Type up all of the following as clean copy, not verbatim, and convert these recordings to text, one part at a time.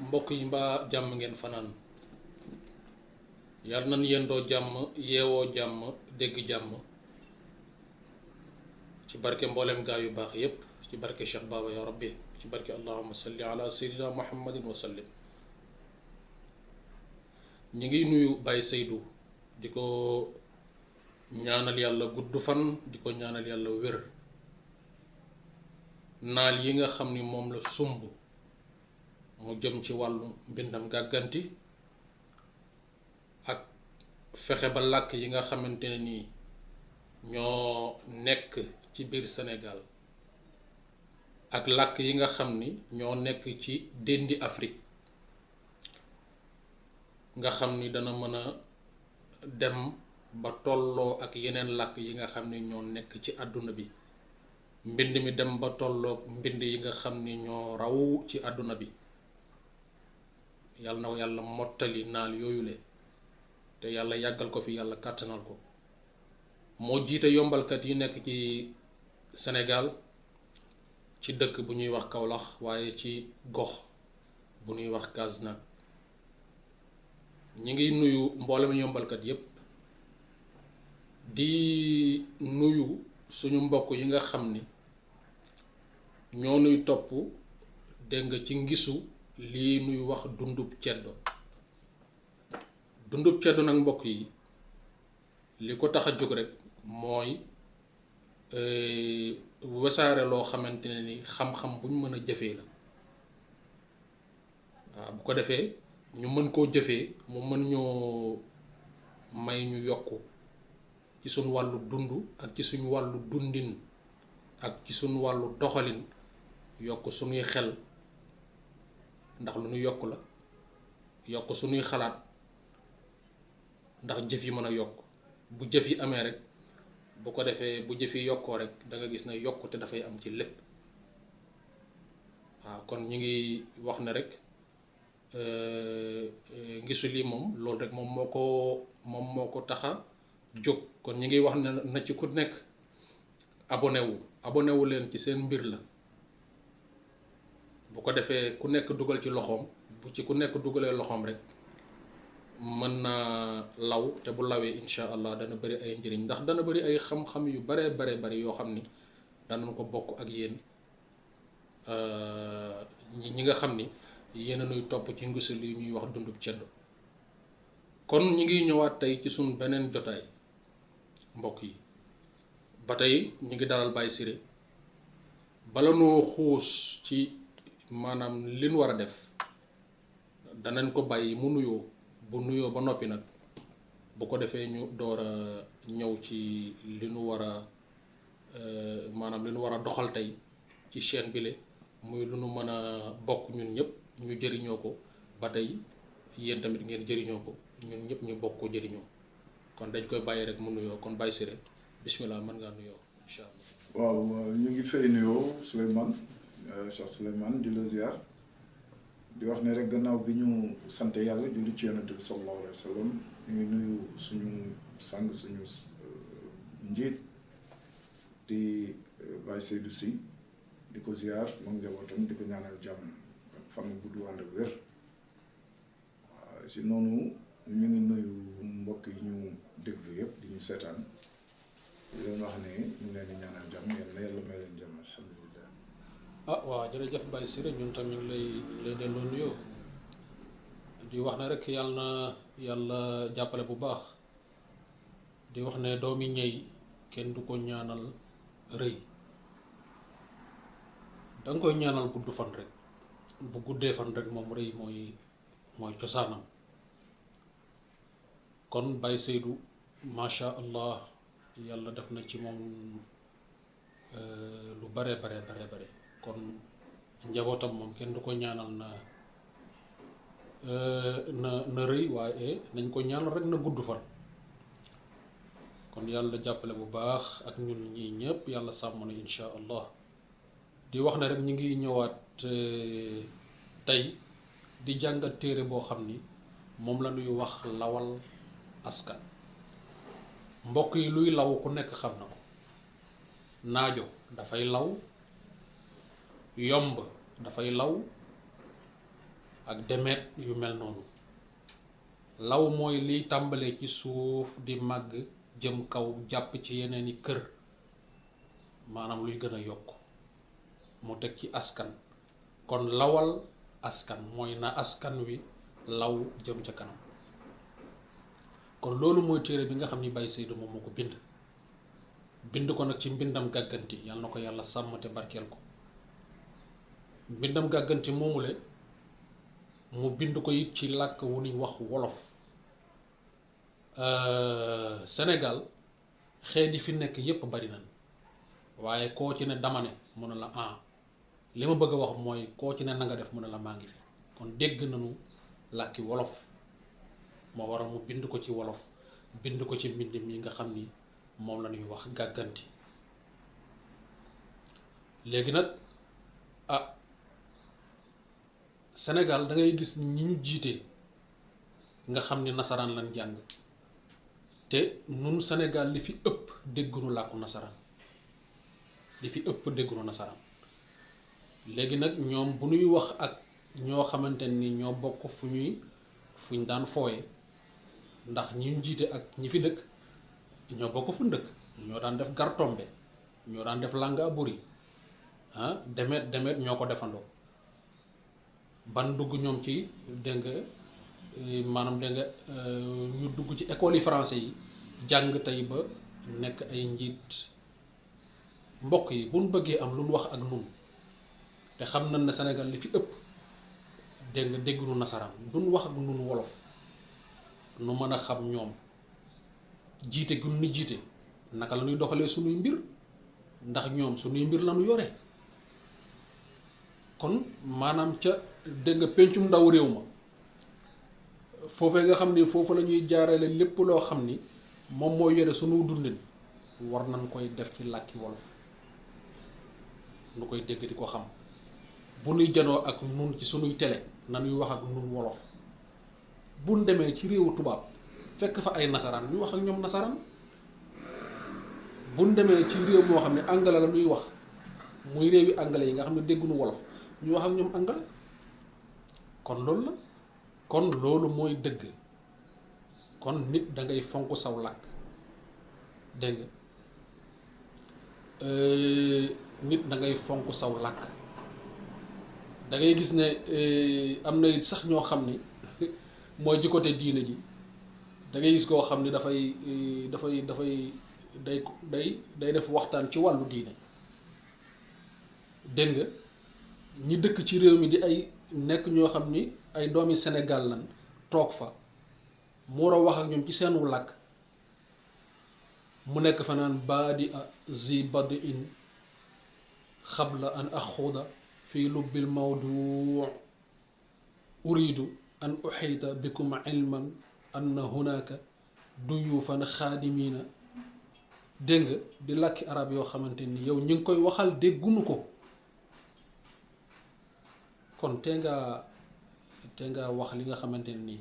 mbokk yi mbaa jàmm ngeen fanaan yàlla nañ yendoo jàmm yeewoo jàmm dégg jàmm ci barke mboolem gaa yu baax yépp ci barke Cheikh Baba ya rabbi ci barke allahumma salli ala sayyidina muhammadin wa sallim ñi ngi nuyu Baye Seydou di ko ñaanal yàlla gudd fan di ko ñaanal yàlla wér naal yi nga xam ni moom la sumb mu jëm ci wàllu mbindam gàgganti ak fexe ba làkk yi nga xamante ne nii ñoo nekk ci biir Sénégal ak làkk yi nga xam ni ñoo nekk ci déndi Afrique nga xam ni dana mën a dem ba tolloo ak yeneen làkk yi nga xam ni ñoo nekk ci àdduna bi mbind mi dem ba tolloog mbind yi nga xam ni ñoo raw ci àdduna bi yàlla na ko yàlla mottali naal yooyule te yàlla yàggal ko fi yàlla kàttanal ko moo jiite yombalkat yi nekk ci Sénégal ci dëkk bu ñuy wax Kaolack waaye ci gox bu ñuy wax Kasnack ñi ngi nuyu mboolem yombalkat yépp di nuyu suñu mbokk yi nga xam ni ñoo nuy topp dégg nga ci ngisu lii nuy wax dundub ceddo nag mbokk yi li ko tax a jóg rek mooy wasaare loo xamante ne ni xam-xam buñ mën a jëfee la waaw bu ko defee ñu mën koo jëfee mu mën ñoo may ñu yokku ci suñu wàllu dund ak ci suñu wàllu dundin ak ci suñu wàllu doxalin yokk suñuy xel ndax lu ñu yokk la yokk suñuy xalaat ndax jëf yi mën a yokk bu jëf yi amee rek bu ko defee bu jëf yi yokkoo rek da nga gis ne yokkute dafay am ci lépp waaw kon ñu ngi wax ne rek ngisu lii moom loolu rek moom moo ko tax a jóg kon ñu ngi wax ne na ci ku nekk abonné wu leen ci seen mbir la bu ko defee ku nekk dugal ci loxoom bu ci ku nekk dugalee loxoom rek mën naa law te bu lawee incha allah dana bëri ay njëriñ ndax dana bëri ay xam-xam yu bare yoo xam ni danañ ko bokk ak yéen ñi nga xam ni yéen a nuy topp ci ngisu li ñuy wax dundub ceddo kon ñi ngi ñëwaat tey ci suñ beneen jotaay mbokk yi ba tey ñu ngi dalal Baye Siré bala noo xuus ci maanaam li nu war a def danañ ko bàyyi mu nuyoo bu nuyoo ba noppi nag bu ko defee ñu door a ñëw ci li nu war a maanaam li nu war a doxal tey ci chaîne bile muy lu nu mën a bokk ñun ñëpp ñu jëriñoo ko ba tey yéen tamit ngeen jëriñoo ko ñun ñëpp ñu bokk ko jëriñoo kon dañ koy bàyyi rek mu nuyoo kon Baye Siré bismillah mën ngaa nuyoo incha allah. waaw ñu ngi fay nuyoo Souleymane Cheikh Souleymane di la ziar di wax ne rek gannaaw bi ñu sant yàlla julli ci yonent bi sallallahu alayhi wa sallam ñu ngi nuyu suñu sang suñu njiit di Baye Seydou Sy di ko ziar moom njabootam di ko ñaanal jàmm ak fan bu gudd ànd ak wér waaw si noonu ñu ngi nuyu mbokk yi ñu déglu yëpp di ñu seetaan di leen wax ne ñu ngi leen di ñaanal jàmm yàlla may leen jàmm alhamdulilah. ah waaw jërëjëf Baye Siré ñun tam ñu ngi lay delloo nuyoo di wax ne rek yàlla na yàlla jàppale bu baax di wax ne doomi ñëy kenn du ko ñaanal rëy da nga koy ñaanal gudd fan rek bu guddee fan rek moom rëy mooy cosaanam. kon Baye Seydou macha allah yàlla def na ci moom lu bare bare kon njabootam moom kenn du ko ñaanal na rëy waaye nañ ko ñaanal rek na gudd fan. kon yàlla jàppale bu baax ak ñun ñii ñëpp yàlla sàmm na insha allah. di wax ne rek ñu ngi ñëwaat tey di jàngat téere boo xam ni moom la ñuy wax lawal askan. mbokk yi luy law ku nekk xam na ko. naajo dafay law, yomb dafay law ak demet yu mel noonu. law mooy liy tàmbalee ci suuf di màgg jëm kaw jàpp ci yeneeni kër, maanaam luy gën a yokk mu teg ci askan. kon lawal askan mooy na askan wi law jëm ca kanam. kon loolu mooy téere bi nga xam ni Baye Seydou moom moo ko bind ko nag ci mbindam gàgganti, yàlla na ko yàlla sàmm te barkeel ko. mbindam gàgganti moomule mu bind ko it ci làkk wu ñuy wax wolof. Sénégal xeet yi fi nekk yépp bari nañ, waaye koo ci ne dama ne mu ne la li ma bëgg a wax mooy koo ci ne na nga def mu ne la maa ngi fi. kon dégg nañu làkki wolof, moo waral mu bind ko ci wolof, bind ko ci mbind mi nga xam ni moom la ñuy wax gàgganti. léegi nag Sénégal da ngay gis ñi ñu jiite nga xam ni nasaraan lañ jàng, te nun Sénégal li fi ëpp déggunu làkku nasaraan, li fi ëpp déggunu nasaraan. léegi nag ñoom bu ñuy wax ak ñoo xamante ni ñoo bokk fuñ daan fooye, ndax ñi ñu jiite ak ñi fi dëkk ñoo bokk fu dëkk, ñoo daan def gartombe, ñoo daan def langa buri demet ñoo ko defandoo ban dugg ñoom ci dégg nga maanaam dégg nga ñu dugg ci école yi français yi jàng tey ba nekk ay njiit. mbokk yi bu ñu bëggee am lu ñu wax ak nun te xam nañ ne Sénégal li fi ëpp dégg nga déggunu nasaraan, duñ wax ak nun wolof nu mën a xam ñoom jiite gu ni jiite naka la ñuy doxalee sunuy mbir, ndax ñoom sunuy mbir la ñu yore. kon maanaam ca dégg nga pencum ndaw réew ma foofee nga xam ni foofu la ñuy jaarale lépp loo xam ni moom moo yore sunu dundin, war nañ koy def ci làkki wolof nu koy dégg di ko xam. bu nuy janoo ak nun ci sunuy télé nanuy wax ak nun wolof. buñ demee ci réewu tubaab fekk fa ay nasaraan ñu wax ak ñoom nasaraan. buñ demee ci réew moo xam ne anglais la ñuy wax, muy réewi anglais yi nga xam ne dégguñu wolof, ñu wax ak ñoom anglais. kon loolu la, kon loolu mooy dëgg. kon nit da ngay fonk saw làkk, dégg nga nit da ngay fonk saw làkk. da ngay gis ne am na it sax ñoo xam ni mooy ci côté diine ji, da ngay gis koo xam ni day def waxtaan ci wàllu diine, dégg nga ñi dëkk ci réew mi di ay nekk ñoo xam ni ay doomi Sénégal lan toog fa mu war a wax ak ñoom ci seenu làkk, mu nekk fa naan baadi a zi bad in xabla an axuda fi lubbil mawdu uridu an uxiita bikum ilman anna hunaka duyufan xaadimina. dégg nga di làkki arab yoo xamante ni yow ñu ngi koy waxal déggunu ko. kon te nga wax li nga xamante nii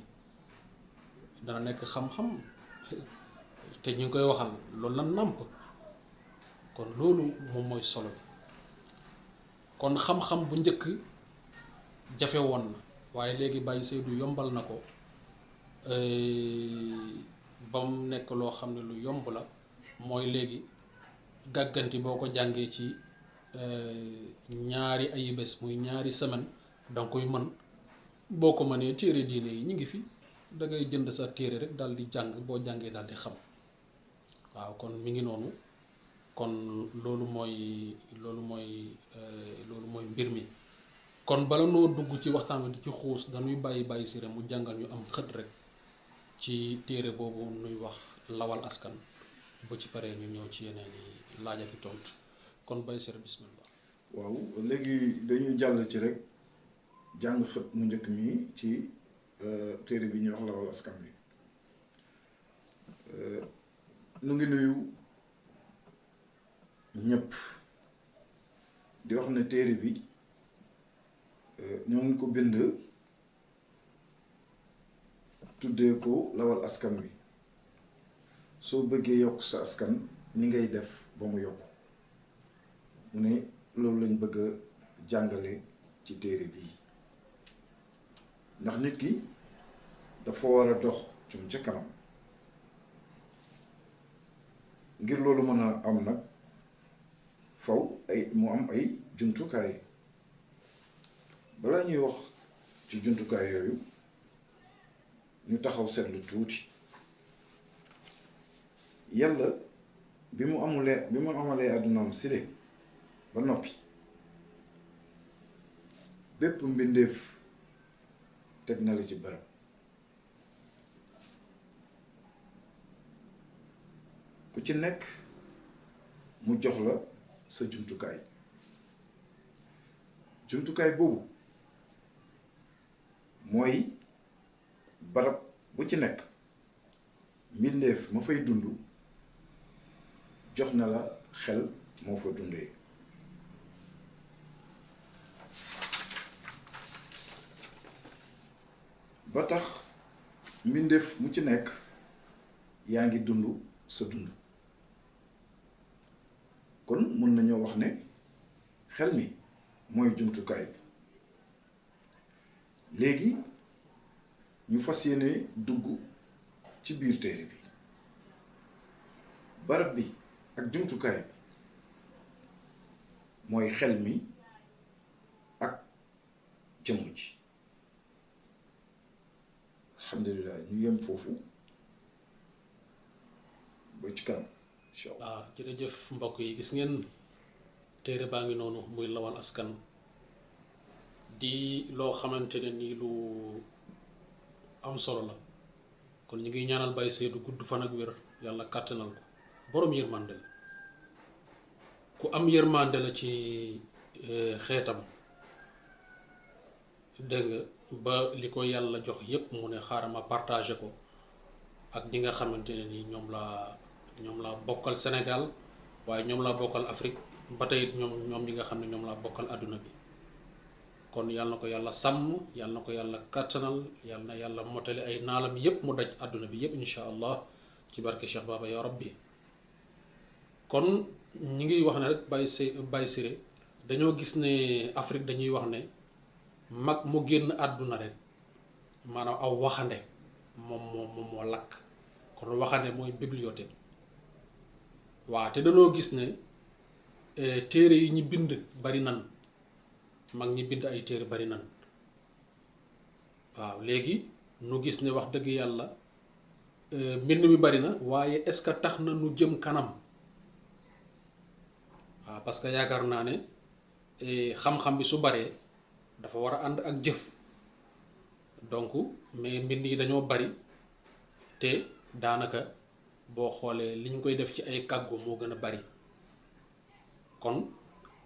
dana nekk xam-xam te ñu ngi koy waxal loolu la nàmp. kon loolu moom mooy solo bi. kon xam-xam bu njëkk jafe woon na, waaye léegi Baye Seydou yombal na ko ba mu nekk loo xam ne lu yomb la. mooy léegi gàgganti boo ko jàngee ci ñaari ayi bés muy ñaari semaine danga koy mën. boo ko mënee téere diine yi ñu ngi fi, da ngay jënd sa téere rek daal di jàng, boo jàngee daal di xam. waaw kon mi ngi noonu. kon loolu mooy mbir mi. kon bala noo dugg ci waxtaan wi di ci xuus dañuy bàyyi Siré mu jàngal ñu am xët rek ci téere boobu nuy wax lawal askan bu ci paree ñu ñëw ci yeneen i laaj ak tontu kon Baye Siré bismillah. waaw léegi dañuy jàll ci rek jàng xët mu njëkk mi ci téere bi ñuy wax lawal askan bi. nu ngi nuyu ñëpp di wax ne téere bi ñoo ngi ko bind tuddee ko lawal askan wi soo bëggee yokk sa askan ni ngay def ba mu yokk mu ne loolu lañ bëgg a jàngale ci téere bi ndax nit ki dafa war a dox jëm ca kanam ngir loolu mën a am nag faw mu am ay jumtukaay balaa ñuy wax ci jumtukaay yooyu ñu taxaw seetlu tuuti yàlla bi mu amalee àddunaam si de ba noppi bépp mbindeef teg na la ci barab ku ci nekk mu jox la sa jumtukaay boobu mooy barab bu ci nekk mbindeef ma fay dund jox na la xel moo fa dundee ba tax mbindeef mu ci nekk yaa ngi dund sa dund kon mën nañoo wax ne xel mi mooy jumtukaay bi léegi ñu fas yéene dugg ci biir téere bi barab bi ak jumtukaay bi mooy xel mi ak jëmm ji alhamdulilah ñu yem foofu ba ci kanam incha allah. waaw jërëjëf mbokk yi gis ngeen téere baa ngi noonu muy lawal askan di loo xamante ne nii lu am solo la kon ñu ngi ñaanal Baye Seydou gudd fan ak wér yàlla kàttanal ko boroom yërmande la ku am yërmande la ci xeetam dégg nga ba li ko yàlla jox yépp mu ne xaaral ma partagé ko ak ñi nga xamante ne nii ñoom laa bokkal Sénégal waaye ñoom laa bokkal Afrique ba tey ñoom ñi nga xam ne ñoom laa bokkal àdduna bi kon yàlla na ko yàlla sàmm yàlla na ko yàlla kàttanal yàlla na yàlla motali ay naalam yépp mu daj àdduna bi yépp insha allah ci barke Cheikh Baba ya rabbi kon ñi ngi wax ne rek Baye Siré dañoo gis ne Afrique dañuy wax ne mag mu génn àdduna rek maanaam aw waxande moom moo lakk kon waxande mooy bibliothèque waaw te dañoo gis ne téere yi ñi bind bari nan mag ñi bind ay téere bari nan waaw léegi nu gis ne wax dëgg yàlla mbind mi bari na waaye est-ce que tax na nu jëm kanam waaw parce que yaakaar naa ne xam-xam bi su baree dafa war a ànd ak jëf donc mais mbind yi dañoo bari te daanaka boo xoolee li ñu koy def ci ay kàggu moo gën a bari kon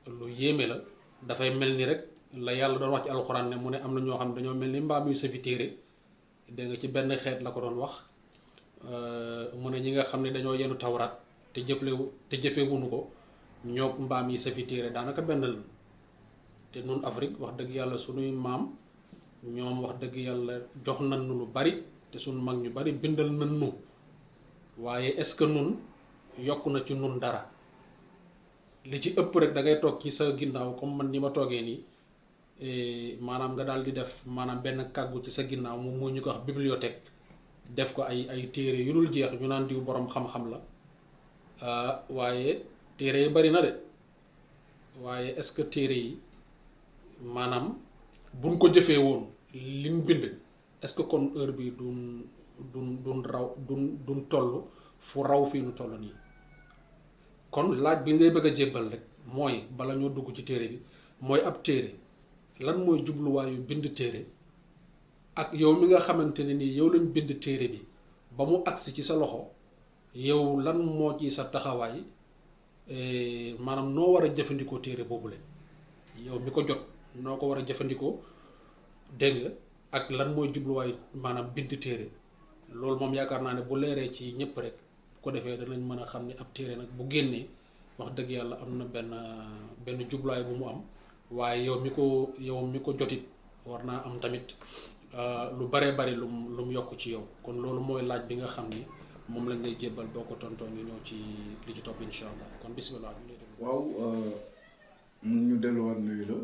lu yéeme la dafay mel ni rek la yàlla doon wax ci alxuraan ne mu ne am na ñoo xam ne dañoo mel ni mbaam yu safi téere dégg nga ci benn xeet la ko doon wax mu ne ñi nga xam ne dañoo yenu tawraat te jëfewuñu ko ñoo mbaam yi safi téere daanaka benn la te nun Afrique wax dëgg yàlla sunuy maam ñoom wax dëgg yàlla jox nañ nu lu bari te sunu mag ñu bari bindal nañ nu waaye est-ce que nun yokk na ci nun dara li ci ëpp rek da ngay toog ci sa ginnaaw comme man ni ma toogee nii maanaam nga daal di def maanaam benn kàggu ci sa ginnaaw moom moo ñu ko wax bibliothèque def ko ay téere yu dul jeex ñu naan diw boroom xam-xam la waaye téere yi bari na de waaye est-ce que téere yi maanaam buñ ko jëfee woon liñ bind est-ce que kon heure bi duñ toll fu raw fii nu toll nii kon laaj bi ngay bëgg a jébbal rek mooy bala ñoo dugg ci téere bi mooy ab téere lan mooy jubluwaayu bind téere ak yow mi nga xamante ne nii yow lañ bind téere bi ba mu agsi ci sa loxo yow lan moo ci sa taxawaay maanaam noo war a jëfandikoo téere boobule yow mi ko jot noo ko war a jëfandikoo dégg nga ak lan mooy jubluwaay maanaam bind téere loolu moom yaakaar naa ne bu leeree ci ñëpp rek bu ko defee danañ mën a xam ne ab téere nag bu génnee wax dëgg yàlla am na benn jubluwaay bu mu am waaye yow mi ko jotit war naa am tamit lu baree bari lu mu yokk ci yow kon loolu mooy laaj bi nga xam ni moom lañ lay jébbal boo ko tontoo ngi ñëw ci li ci topp incha allah kon bisimilah. waaw ñu delluwaat nuyu la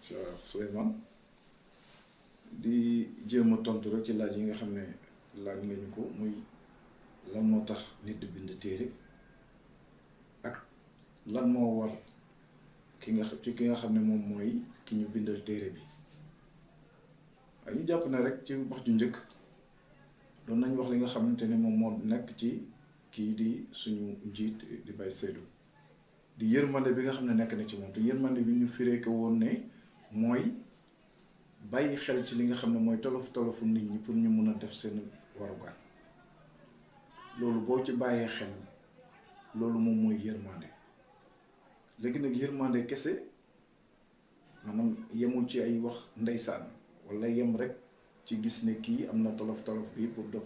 Cheikh Souleymane di jéem a tontu rek ci laaj yi nga xam ne laaj nga ñu ko muy lan moo tax nit di bind téere ak lan moo war ki nga xam ne moom mooy ki ñu bindal téere bi waaye ñu jàpp ne rek ci wax ju njëkk doon nañ wax li nga xamante ne moom moo nekk ci kii di suñu njiit di Baye Seydou di yërmande bi nga xam ne nekk na ci moom te yërmande bi ñu firee ko woon ne mooy bàyyi xel ci li nga xam ne mooy tolofu nit ñi pour ñu mun a def seen warugar loolu boo ci bàyyee xel loolu moom mooy yërmande léegi nag yërmande kese maanaam yemul ci ay wax ndeysaan wala yem rek ci gis ne kii am na tolof bi pour def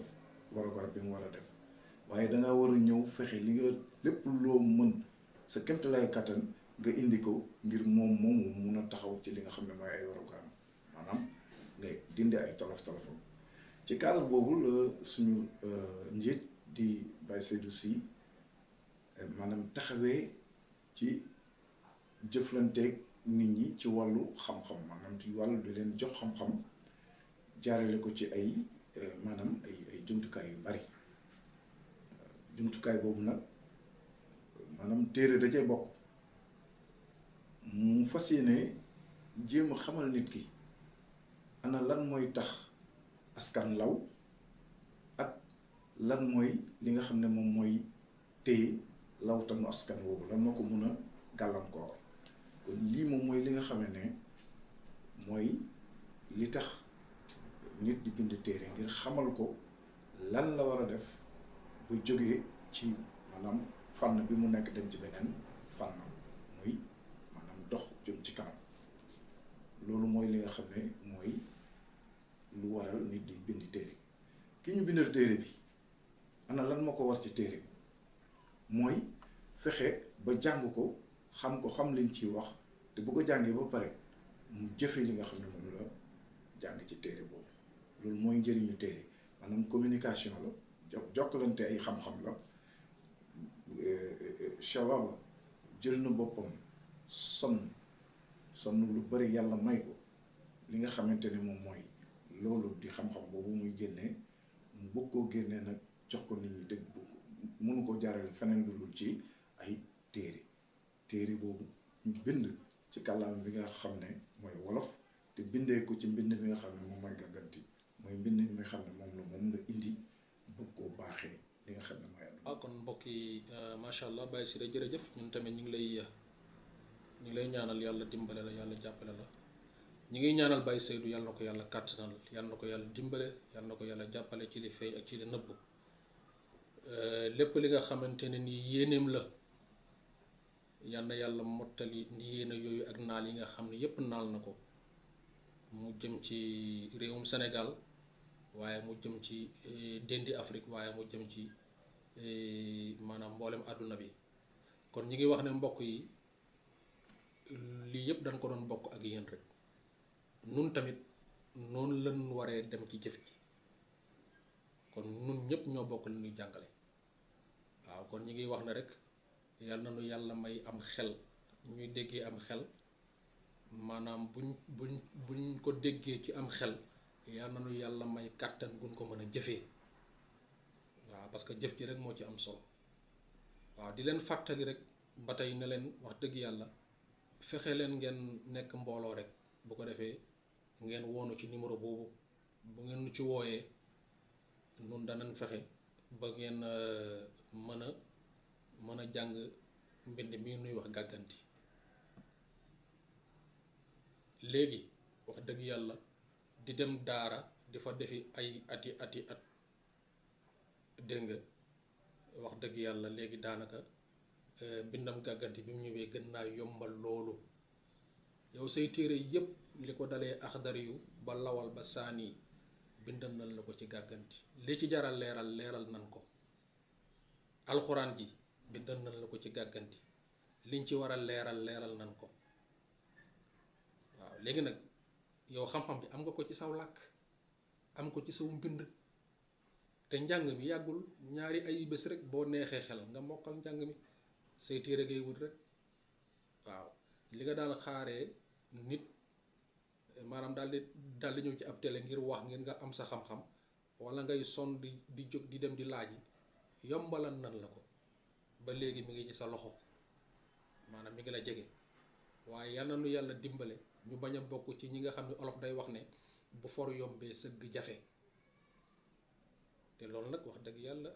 warugar bi mu war a def waaye dangaa war a ñëw fexe li nga lépp loo mën sa kéemtalaay kattan nga indi ko ngir moom moomu mun a taxaw ci li nga xam ne mooy ay warugaram maanaam nga dindi ay tolof-tolofam ci cadre boobu la suñu njiit di Baye Seydou Sy maanaam taxawee ci jëflanteeg nit ñi ci wàllu xam-xam maanaam ci wàllu di leen jox xam-xam jaarale ko ci ay maanaam ay jumtukaay yu bari jumtukaay boobu nag maanaam téere da cee bokk mu fas yéene jéem a xamal nit ki ana lan mooy tax askan law ak lan mooy li nga xam ne moom mooy téye lawtanu askan woowu lan moo ko mun a gàllankoor kon lii moom mooy li nga xam ne mooy li tax nit di bind téere ngir xamal ko lan la war a def bu jógee ci maanaam fànn bi mu nekk dem ci beneen fànn muy maanaam dox jëm ci kanam loolu mooy li nga xam ne mooy lu waral nit di bind téere ki ñu bindal téere bi ana lan moo ko war ci téere bi mooy fexe ba jàng ko xam liñ ciy wax te bu ko jàngee ba pare mu jëfe li nga xam ne moom la jàng ci téere boobu loolu mooy njëriñu téere maanaam communication la jokkalante ay xam-xam la Shababa jël na boppam sonn lu bari yàlla may ko li nga xamante ne moom mooy loolu di xam-xam boobu muy génnee mu bëgg koo génnee nag jox ko nit ñi dégg mënu ko jaarale feneen lu dul ci ay téere boobu ñu bind ci kàllaama bi nga xam ne mooy wolof te bindee ko ci mbind mi nga xam ne moom mooy gàgganti mooy mbind mi nga xam ne moom la indi bëgg koo baaxee li nga xam ne mooy àdduna. kon mbokk yi macha allah Baye Siré jërëjëf ñun tamit ñu ngi lay ñaanal yàlla dimbale la yàlla jàppale la ñu ngi ñaanal Baye Seydou yàlla na ko yàlla kàttanal yàlla na ko yàlla dimbale yàlla na ko yàlla jàppale ci li feeñ ak ci li nëbb lépp li nga xamante ne nii yéeneem la yal na yàlla mottali ni yéene yooyu ak naal yi nga xam ne yépp naal na ko mu jëm ci réewum Sénégal waaye mu jëm ci dendi Afrique waaye mu jëm ci maanaam mboolem àdduna bi kon ñi ngi wax ne mbokk yi lii yëpp dañ ko doon bokk ak yéen rek nun tamit noonu lañ waree dem ci jëf ji kon nun ñëpp ñoo bokk li ñuy jàngale waaw kon ñi ngi wax ne rek yal na nu yàlla may am xel ñuy déggee am xel maanaam buñ ko déggee ci am xel yal na nu yàlla may kàttan gun ko mën a jëfee waaw parce que jëf ji rek moo ci am solo waaw di leen fàttali rek ba tey ne leen wax dëgg yàlla fexe leen ngeen nekk mbooloo rek bu ko defee ngeen woonu ci numéro boobu bu ngeen nu ci wooyee nun danañ fexe ba ngeen mën a jàng mbind mi nuy wax gàgganti léegi wax dëgg yàlla di dem daara di fa defi ay ati at dégg nga wax dëgg yàlla léegi daanaka mbindam gàgganti bi mu ñëwee gën naa yombal loolu yow say téere yépp li ko dalee axdari yu ba lawal ba saani bindal nañ la ko ci gàgganti li ci jaral leeral nan ko alxuraan ji bindal nañ la ko ci gàgganti liñ ci war a leeral nan ko waaw léegi nag yow xam-xam bi am nga ko ci saw làkk am ko ci saw mbind te njàng mi yàggul ñaari ay bés rek boo neexee xel nga mokkal njàng mi say téere ngay wut rek waaw li nga daan xaaree nit maanaam daal di ñëw ci ab télé ngir wax ngir nga am sa xam-xam wala ngay sonn di jóg di dem di laaj yombalan nan la ko ba léegi mi ngi ci sa loxo maanaam mi ngi la jege waaye yal na nu yàlla dimbale ñu bañ a bokk ci ñi nga xam ne olof day wax ne bu for yombee sëgg jafe te loolu nag wax dëgg yàlla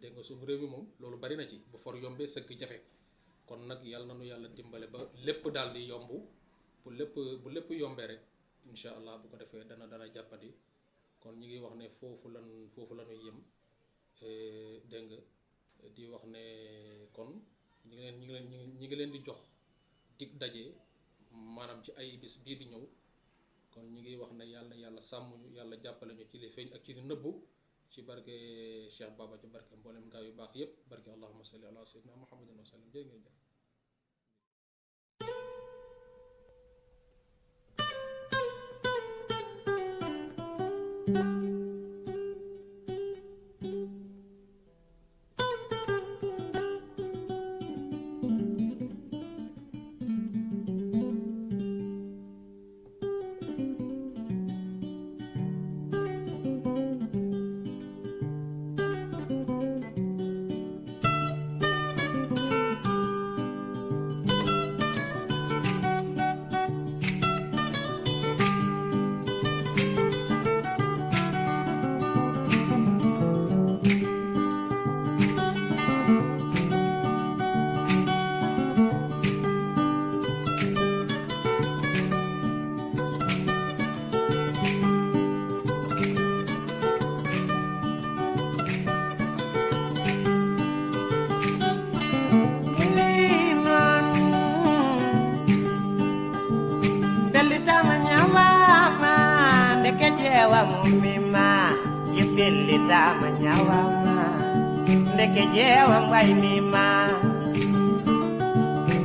dégg nga suñu réew mi moom loolu bari na ci bu for yombee sëgg jafe kon nag yal na nu yàlla dimbale ba lépp daal di yomb bu lépp yombee rek incha allah bu ko defee dana jàppandi kon ñi ngi wax ne foofu lañu yem dégg nga di wax ne kon ñi ngi leen di jox dig daje maanaam ci ay bis bii di ñëw kon ñi ngi wax ne yàlla sàmm ñu yàlla jàppale ñu ci li feeñ ak ci li nëbbu ci barke Cheikh Baba ci barke mboolem gaa yu baax yépp barke allahumma salli ala sayyidina muhammadin wa sallam jërë ngeen jëf Ndeke jewa mbay mi ma